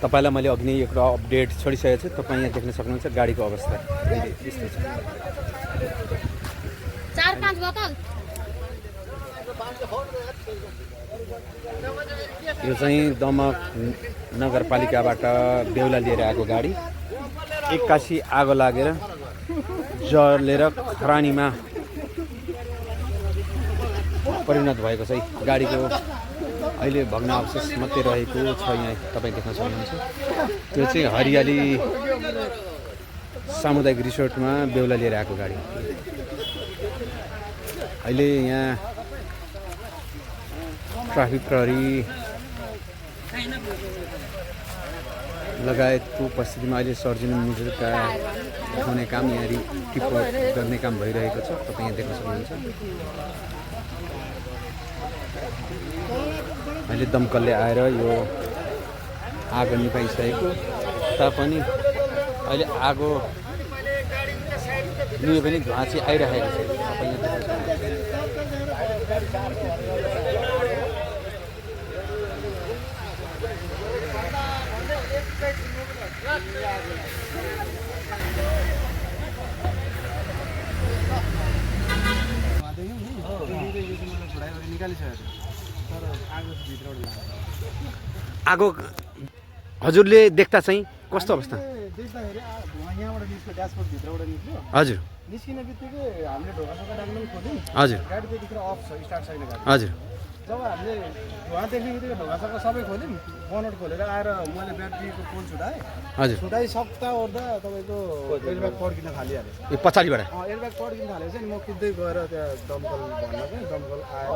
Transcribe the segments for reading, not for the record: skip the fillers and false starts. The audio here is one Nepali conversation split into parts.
तपाईलाई मैले अघि नै एउटा अपडेट छोडिसकेको छु। तपाईँ यहाँ देख्न सक्नुहुन्छ गाडीको अवस्था यस्तो छ। 4-5 बोतल यो चाहिँ दमक नगरपालिकाबाट बेहुला लिएर आएको गाडी एक्कासी आगो लागेर जलेर खरानीमा परिणत भएको छ। गाडीको अहिले भग्नावशेष मात्रै रहेको छ यहाँ तपाईँ देख्न सक्नुहुन्छ। त्यो चाहिँ हरियाली सामुदायिक रिसोर्टमा बेहुला लिएर आएको गाडी। अहिले यहाँ ट्राफिक प्रहरी लगायतको उपस्थितिमा अहिले सर्जन मुजुरका उठाउने काम यहाँ रिपोर्ट गर्ने काम भइरहेको छ। तपाईँ यहाँ देख्न सक्नुहुन्छ। अहिले दमकलले आएर यो आगो निभाइसकेको तापनि अहिले आगो निभे पनि धुवा चाहिँ आइरहेको छ। तपाईँ यहाँ देख्न आगो हजुरले देख्दा चाहिँ कस्तो अवस्था? हजुर निस्किने बित्तिकै हामीले ढोकासोका डाक्न खोल्यौँ। हजुर गाडी त्यतिखेर अफ छ, स्टार्ट छैन गाडी। हजुर जब हामीले धुवा देख्ने बित्तिकै ढोकासोका सबै खोल्यौँ। बनट खोलेर आएर मैले ब्याट्रीको पोल छुटाएँ। हजुर छुटाइसक्दा ओर्दा तपाईँको एयरब्याग पड्किन थालिहाल्यो। यो पछाडिबाट एयरब्याग पड्किन थालेपछि नि म कुद्दै गएर त्यहाँ दमकल भन्न चाहिँ दमकल आयो।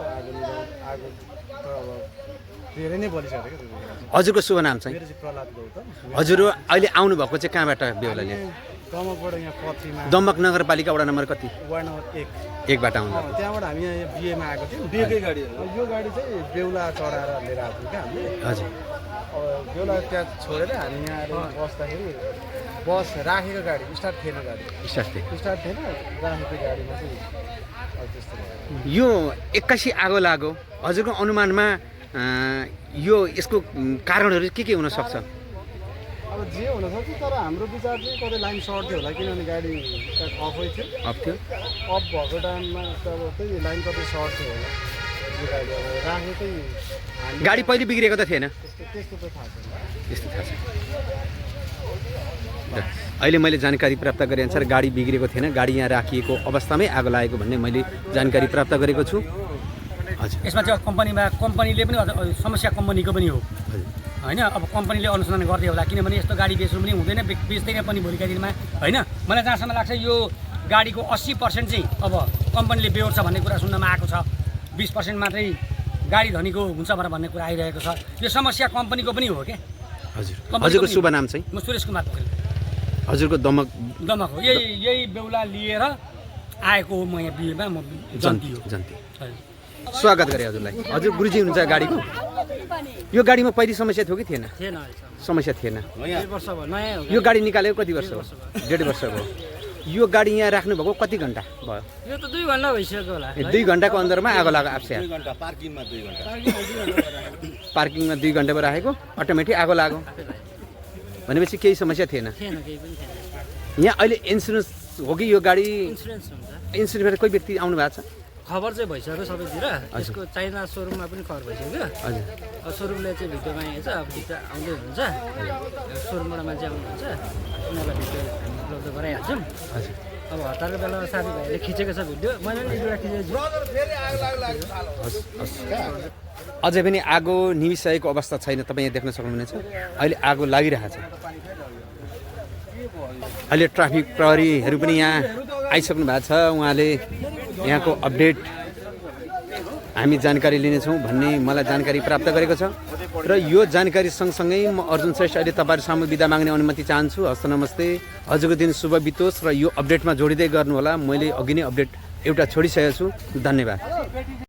आगो त अब धेरै नै बलिसक्यो क्या त्यतिखेर। हजुरको शुभ नाम चाहिँ? मेरो चाहिँ प्रहलाद गौतम। हजुर अहिले आउनुभएको चाहिँ कहाँबाट बेहुला लिएर? दमकबाट यहाँ पथीमा दमक नगरपालिका वडा नम्बर कति? वार्ड नम्बर 1 बाट आउनु। त्यहाँबाट हामी यहाँ बिएमा आएको थियौँ। बिएकै गाडी यो गाडी चाहिँ बेहुला चढाएर लिएर आएको थियौँ क्या हामीले। हजुर अब बेहुला त्यहाँ छोडेर हामी यहाँ आएर बस्दाखेरि बस राखेको गाडी स्टार्ट थिएन। गाडी स्टार्ट थिएन राखेको गाडीमा चाहिँ त्यस्तो भयो। यो एक्कासी आगो लाग्यो। हजुरको अनुमानमा यो यसको कारणहरू के हुन सक्छ? अब जे हुनसक्छ तर हाम्रो विचार चाहिँ कतै लाइन सर्ट थियो होला किनभने गाडी अफै थियो। अफ थियो। अफ भएको टाइममा त अब त्यही लाइन कतै सर्ट थियो होला। यो गाडी अब राखेकै गाडी पहिले बिग्रेको त थिएन? त्यस्तो त थाहा छैन। त्यस्तो थाहा छैन। अहिले मैले जानकारी प्राप्त गरे अनुसार गाडी बिग्रेको थिएन। गाडी यहाँ राखिएको अवस्थामै आगो लागेको भन्ने मैले जानकारी प्राप्त गरेको छु। हजुर यसमा चाहिँ कम्पनीले पनि समस्या कम्पनीको पनि हो होइन। अब कम्पनीले अनुसन्धान गर्दै होला किनभने यस्तो गाडी बेच्नु पनि हुँदैन, बेच्दैन पनि भोलिका दिनमा होइन। मलाई जहाँसम्म लाग्छ यो गाडीको 80% चाहिँ अब कम्पनीले बेहोर्छ भन्ने कुरा सुन्नमा आएको छ। 20% मात्रै गाडी धनीको हुन्छ भन्ने कुरा आइरहेको छ। यो समस्या कम्पनीको पनि हो क्या। हजुर हजुरको शुभ नाम चाहिँ? म सुरेश कुमार पोखरेल। हजुरको दमक हो। यही बेहुला लिएर आएको हो म यहाँ बिहेमा। म जन्ती हो। स्वागत गरेँ हजुरलाई। हजुर गुरुजी हुनुहुन्छ गाडीको? यो गाडीमा पहिले समस्या थियो कि थिएन? समस्या थिएन। यो गाडी निकालेको कति वर्ष हो? 1.5 वर्ष भयो। यो गाडी यहाँ राख्नुभएको कति घन्टा भयो? यो त 2 घन्टा भइसक्यो होला। 2 घन्टाको अन्दरमा आगो लाग्यो आफसे? पार्किङमा 2 घन्टा। पार्किङमा 2 घन्टामा राखेको अटोमेटिक आगो लाग्यो भनेपछि केही समस्या थिएन? यहाँ अहिले इन्सुरेन्स हो कि यो गाडी? इन्सुरेन्सबाट कोही व्यक्ति आउनु भएको छ? खबर चाहिँ भइसक्यो सबैतिर। यसको चाइना सोरुममा पनि खबर भइसक्यो। हजुर सोरुमले चाहिँ भिडियोमा हेर्छ। अब भिडियो आउँदै हुनुहुन्छ। सोरुमबाट मान्छे आउनुहुन्छ उनीहरूलाई भिडियो उपलब्ध गराइहाल्छौँ। हजुर अब हतारको बेलामा साथीभाइले खिचेको छ भिडियो। मैले पनि एउटा खिचेको छु। अझै पनि आगो निभिसकेको अवस्था छैन। तपाईँ यहाँ देख्न सक्नुहुनेछ अहिले आगो लागिरहेछ। अहिले ट्राफिक प्रहरीहरू पनि यहाँ आइसक्नु भएको छ। उहाँले यहाँको अपडेट हामी जानकारी लिनेछौँ भन्ने मलाई जानकारी प्राप्त गरेको छ। र यो जानकारी सँगसँगै म अर्जुन श्रेष्ठ अहिले तपाईँहरू सामु बिदा माग्ने अनुमति चाहन्छु। हस्त नमस्ते। हजुरको दिन शुभ बितोस् र यो अपडेटमा जोडिँदै गर्नुहोला। मैले अघि नै अपडेट एउटा छोडिसकेको छु। धन्यवाद।